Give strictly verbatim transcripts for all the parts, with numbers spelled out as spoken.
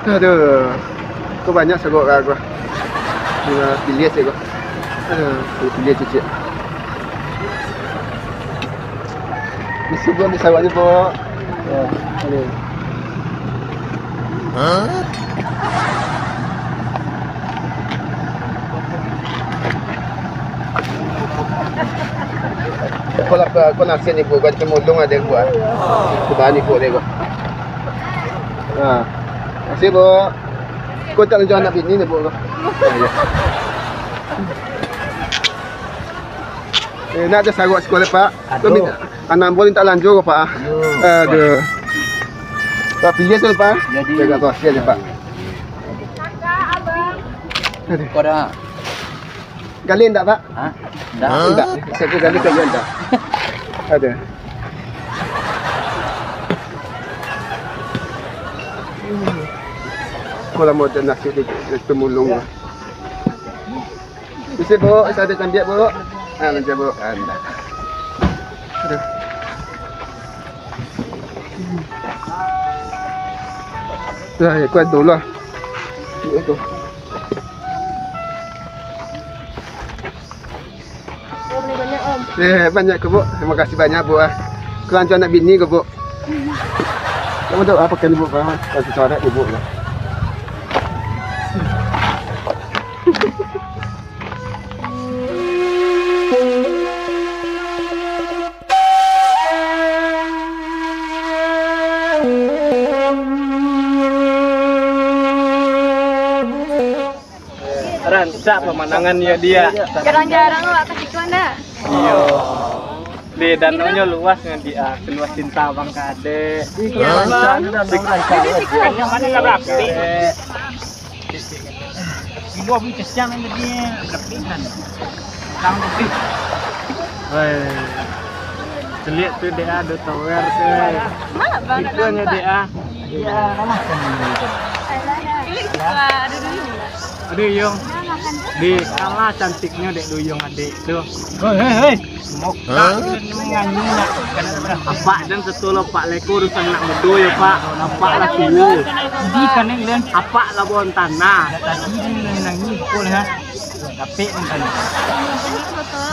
Aduh, ko banyak sagok ka ko. Tingga piliah sajo ko. Aduh, piliah cicik. Bisuak ambiak sagok ni, Buk. Yo, aduh. Ko lah, ko nasihat ni, Buk, ko temulung ado, Buk, ah. Ko bahan ni, Buk, deh, Buk. Ha. Makasih, Buk. Ko tak lanjut anak bini ni, Buk, ko. Ha, yo. Eh, nak ado sagok siko lai, Pak. Ko mintak, anak ambo mintak lanjut ko, Pak. Yo. Aduh. Pak, piliah tu, Pak. Jadi. Jaga kau, siap, Pak. Aduh. Kau dah. Gali ndak, Pak? Hah? Ndak. Ndak. Satu gali kau ndak. Aduh. Ko lah mau nasihat di, di temulung. Bisa, Buk, bisa ada cambiak, Buk. Ah, lancar, Buk. Ah, ndak. Aduh. Lah, ya, kuat dulu lah. Ya, tu. Eh, banyak ko, Buk. Terima kasih banyak, Buk, ah. Kelanjutan anak bini ko, Buk. Kamu tahu apa kan, Buk, ah? Kasih coret, Buk, lah. Rancak pamandangan yo, Diak. Jarang-jarang awak ka situ, ndak? Iyo. Di danau nyo luas nyo, Diak, ah. Seluas cinta abang ka adek. Iyo, Bang. Rancak, danau rancak. Jadi, situ lah. Yang mana rapi? Ibu abang kesian tadi, rapi kan. Bang, rapi. Woi. Celiak tu, Diak, ah, ado tower tu. Mana, Bang? Itu nyo, Diak, ah. Iya, lama kan ini. Alah, ya. Ini suka ada dulu. Aduh, Yung. Di kalah cantiknyo dek Duyung adik tu. Hei, hei, hei. Mokak. Apak dan satu lo, Pak, leko urusan anak mudo yo, Pak. Apak lah tuo. Di kaneng dan apak lah bawah tanah. Tadi dia nangis pukul, ha. Capek kan.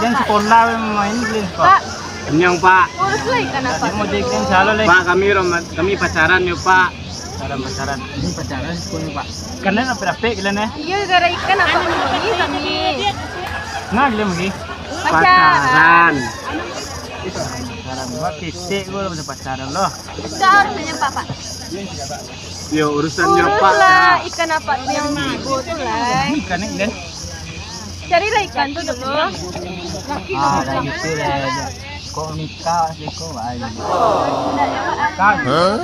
Dan sekolah main game, Pak. Kenyang, Pak. Urus lah ikan apak. Mau jadi salah, leh. Pak, kami rom-, kami pacaran yo, Pak. Pacaran, pacaran. Ini pacaran, sepuluh, Pak. Karena apa dapet kalian, eh? Iya, gara ikan apak ini kami. Nah, kalian lagi? Pacaran. Pacaran. Pacaran. Wah, ketek gua lah pacaran loh. Besar punya, Pak, Pak. Yo, urusan nyo, Pak, lah, dah. Ikan apak tu yang diibo tu, lah. Ikan ni, kan? Carilah ikan tu dulu. Ah, dah gitu lah. Kok nikah sih, kok, Pak? Kan? Hah?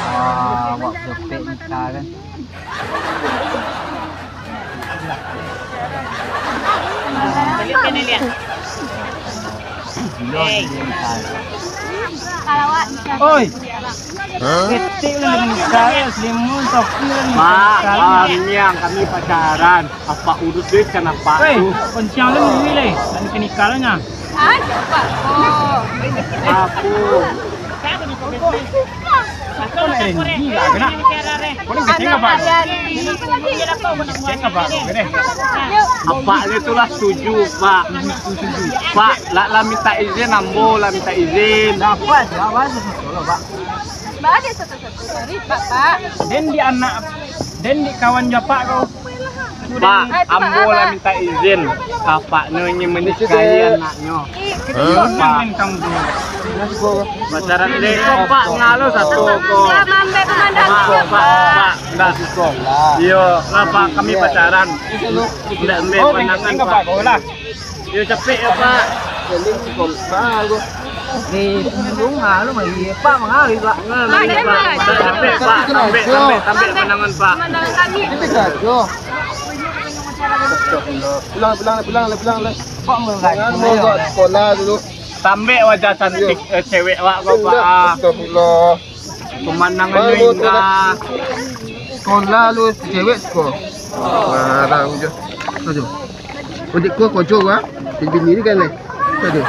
Ah, awak dapet nikah, kan? Oi. Ketek lah dengan nikah, ya, selimun, topi lah nikah. Pak, kami yang kami pacaran. Apa urus duit kan apa tu? Kencang lah, duit lah. Nak nikah lah, nah. Ayo, Pak. Oh. Aku. Apak ni tu lah setuju, Pak. Pak, lah, lah minta izin, ambo lah minta izin. Dapat, dapat, satu-satu lah, Pak. Baa dek satu-satu, sorry, Pak, Pak. Den di anak, den di kawan jo apak ko. Pak, ambo lah minta izin. Apaknyo ingin menikahi anaknyo. Pak. Pacaran dek ko, Pak, ngalo satu ko. Pak, Pak, Pak, ndak. Iyo lah, Pak, kami pacaran. Ndak ambil pandangan, Pak. Yo, capek yo, Pak. Jadi, sekolah, Pak, aku. Di rumah lu mah, iya, Pak, mangari, Pak. Nah, Pak, capek, Pak. Tambek, tambek, tambek pandangan, Pak. Pemandangan kami. Kita gaduh. Pulang, pulang, pulang, pulang, pulang. Pak, mangari. Jangan mau sekolah dulu. Tambek wajah cantik, eh, cewek awak ko, Pak. Astagfirullah. Pemandangan indah. Sekolah lu cewek siko. Barang je. Aduh. Odik ko kojo, ah. Bini ni kan, eh. Aduh.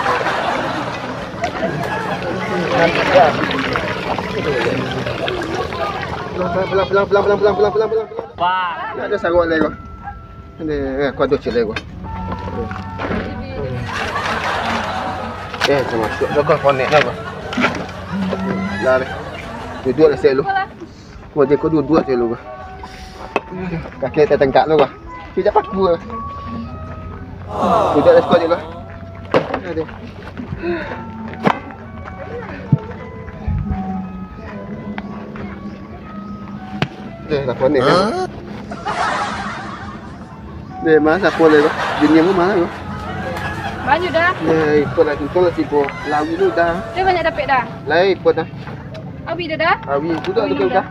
Pulang, pulang, pulang. Pak. Ndak ado saruak lai ko. Ni, eh, ko ado ciek lai ko. Eh, sa masuak. Dah ko konek dah ko. Lah, ni. Duduak lah sek lu. Ko je ko duduak sek lu ko. Kaki tatangkak lu ko. Tidak paku ko. Duduak lah sek ko je ko. Aduh. Eh, lah konek kan. Deh, ma, sapo lai ko? Bini ambo ma ko? Banyak dah. Deh, iko lah, iko lah siko. Lawi tu dah. Dia banyak dapek dah. Lai, iko dah. Awi dah dah. Awi, duduak Awi tu dah. Dah.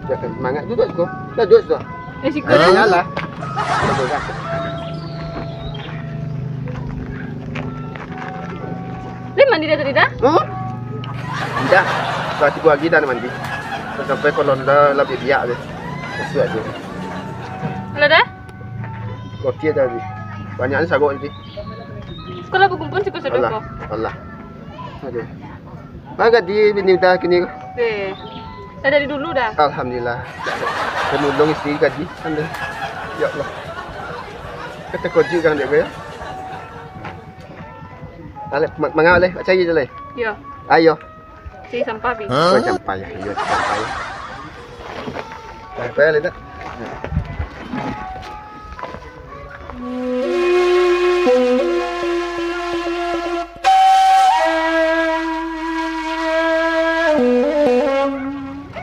Jangan semangat, duduak siko. Dah, duduak siko. Eh, siko dah. Yalah. Lai mandi dah tadi dah? Huh? Indak. Lah tigo hari dah mandi. Sampai kolon dah lah biak tu. Masuak tu. Alah dah? Roti tadi. Banyaknyo saruak tadi. Sekolah bagumpun siko sudah Alah, ko. Alah. Aduh. Mangga di bini udah kini ko. Eh, dah dari dulu dah. Alhamdulillah. Pemulung isteri gaji. Alhamdulillah. Ya Allah. Kata kojik kan dia ko ya. Alek, ma-, mangga leh, cari je leh. Yo. Ayo. Cari sampah pi. Oh, sampah ya. Iyo, sampah ya. Dah, payah leh dah.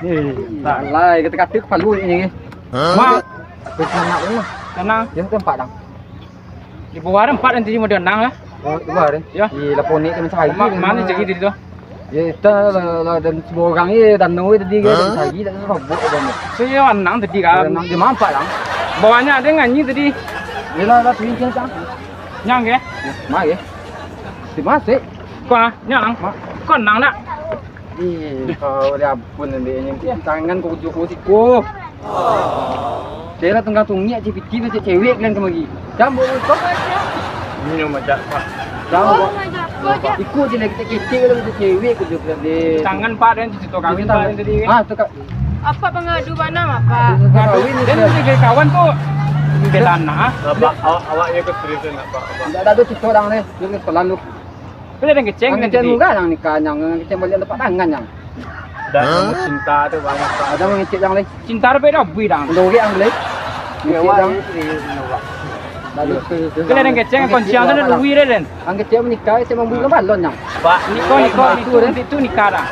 Eh, tak lai, kata-kata kepala ni. Mak. Kau nak ni lah. Sana. Yang tempat dang. Di bawah ada empat nanti mau dia nang lah. Oh, di bawah ada? Ya. Di lapor ni kami cari. Mak, mana cari tadi tu? Ya, kita lah, lah dan semua orang ni dan Noe tadi kan cari tak serobot dia. Saya nang tadi kan. Nang dia mampak lah. Bawahnya ada nganyi tadi. Yelah, lah, sini, sini, sini. Nyang ke? Ya, mari. Terima kasih. Kau ah, nyang. Mak. Kau nang nak? Ih, kau ni ampun, Andek, yang tangan kau kucuk kau siko. Daerah tengah tungiak, C P T, macam cewek kalian kemari. Kamu kau. Ini macam apa? Kamu kau. Ikut je lagi, kecil-kecil kalau macam cewek kau juga, Andek. Tangan Pak dan cuci kau kawin Pak tadi. Ah, tu, Kak. Apa pengadu mana, Pak? Kawin dia ni. Dia ni kawan tu. Beda anak. Bapak, awak, awak ya keseriusan, Pak. Tidak ada tu cerita orang ni. Dia ni pelan lu. Kau dah keceng kan tadi? Murah nang nikah, nang keceng baliak tapak tangan, nang. Dah, kamu cinta tu banyak, Pak. Ada mangecek, nang, leh. Cinta tu beda bui, nang. Udah urek, nang, leh. Ngecek, nang. Kau dah keceng, kunciang tu dah lui dah, Den. Nang kecek menikah, saya membui balon, nang. Pak, ni kau, ni kau, itu, itu nikah dah.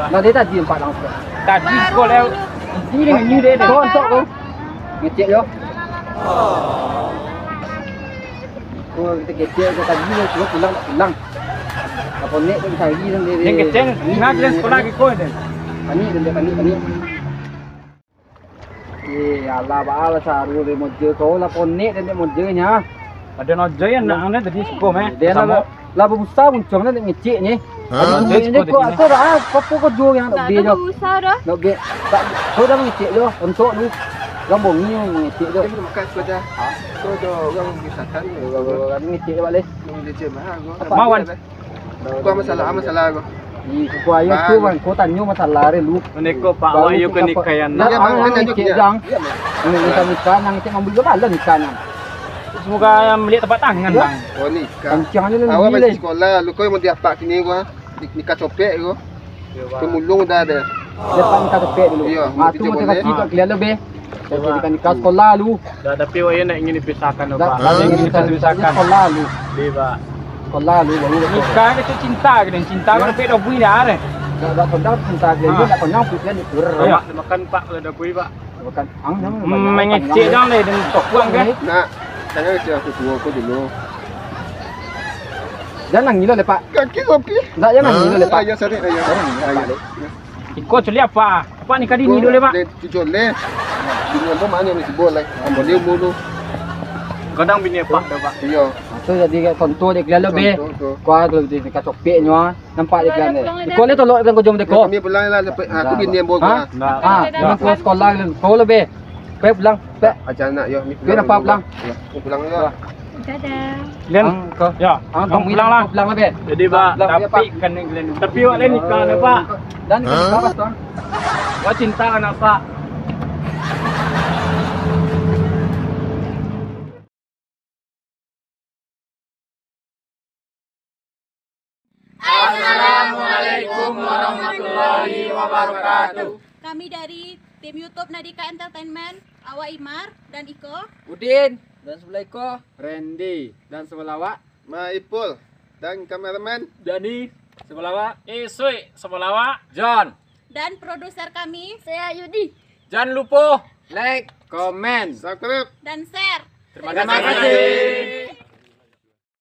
Lah, dia tadi nampak langsung. Tadi kau lewat. Ini dengan ni, Den. Kau, kau, kau. Ngecek, yo. Oh, kita kecek, kita tadi, suruh pulang, tak pulang. Apa ni, kita cari sendiri. Yang kecil, nah, dia sekolah ke kau, Den? Panik, dia panik, panik. Eh, alah, baa lah saru dek moja ko, lah ponek dek moja nya. Ado noja ya, nak anda tadi suko meh. Dia lah, lah babusa muncuang dek ngecek ni. Hah? Tadi ngecek ni ko, ko dah, apa ko juo yang nak be jo. Babusa dah. Nak be, tak, ko dah ngecek jo, untuk tu. Orang bongi ngecek jo. Terima kasih pada. Hah? Ko dah orang misalkan. Orang ngecek balik. Mawan. Bukan masalah, masalah ko. Ih, ko ayo tu, Bang. Ko tanyo masalah re lu. Mane ko, Pak, awak yo ke nikah nan. Nak, Bang, awak kan nikah, Bang. Iya, Bang. Nak nikah, nikah, nang cek mambuek balon nikah nang. Semoga yang beli tempat tangan, Bang. Oh, nikah. Kencang je lu. Awak masih sekolah, lu ko yang mau diapak kini ko. Nikah copek ko. Pemulung dah ada. Dapat nikah copek dulu. Iya, ah, tu motivasi buat kalian lebih. Jadi nikah, nikah sekolah lu. Dah, tapi awak nak ingin dipisahkan, Pak. Dah ingin dipisahkan. Sekolah lu. Iya, Pak. Sekolah lu, baru nikah ke tu cinta ke, cinta ke, tapi dah bui dah, eh. Dah, dah pernah cinta ke, dah pernah putus kan. Awak makan, Pak, kalau dah bui, Pak. Makan, ang, ang, mengecek dong deh, dan tokuang ke? Nak, jangan kecil aku tua aku dulu. Jangan nangis lah, Pak. Kaki kopi. Enggak, jangan nangis lah, Pak. Ayo, sorry, ayo. Jangan nangis lah, Pak. Iko culi apa? Apa ni kadi ni dulu, Pak? Dek, cucuk leh. Bini ambo mano ni sibuk lai. Ambo ni umur tu. Kadang bini apa dah, Pak? Iyo. Ah, tu jadi contoh dek kalian lo, be. Contoh tu. Kau kalau di dekat copeknyo, ah, nampak dek kalian ni. Iko leh tolok dengan kujung dek ko. Kami pulang lah, aku bini ambo. Ha? Ah, nak sekolah kau lo, be. Kau pulang, be. Aja nak yo. Kau nampak pulang? Pulang lah. Dadah. Glenn. Ang, ko. Ya, ang, ang pulang lah. Pulang lah, be. Jadi, Pak, pulang, tapi Pak. Kan ni Glenn. Tapi awak lain nikah ni, Pak. Dan nikah, Pak, tuan. Kau cinta kan apa? Assalamualaikum warahmatullahi wabarakatuh. Kami dari tim YouTube Nadika Entertainment, awak Imar dan Iko. Udin, dan sebelah Iko. Randy, dan sebelah awak. Maipul, dan kameramen. Dani, sebelah awak. Isui, sebelah awak. John. Dan produser kami. Saya Yudi. Jangan lupa like, comment, subscribe, dan share. Terima kasih.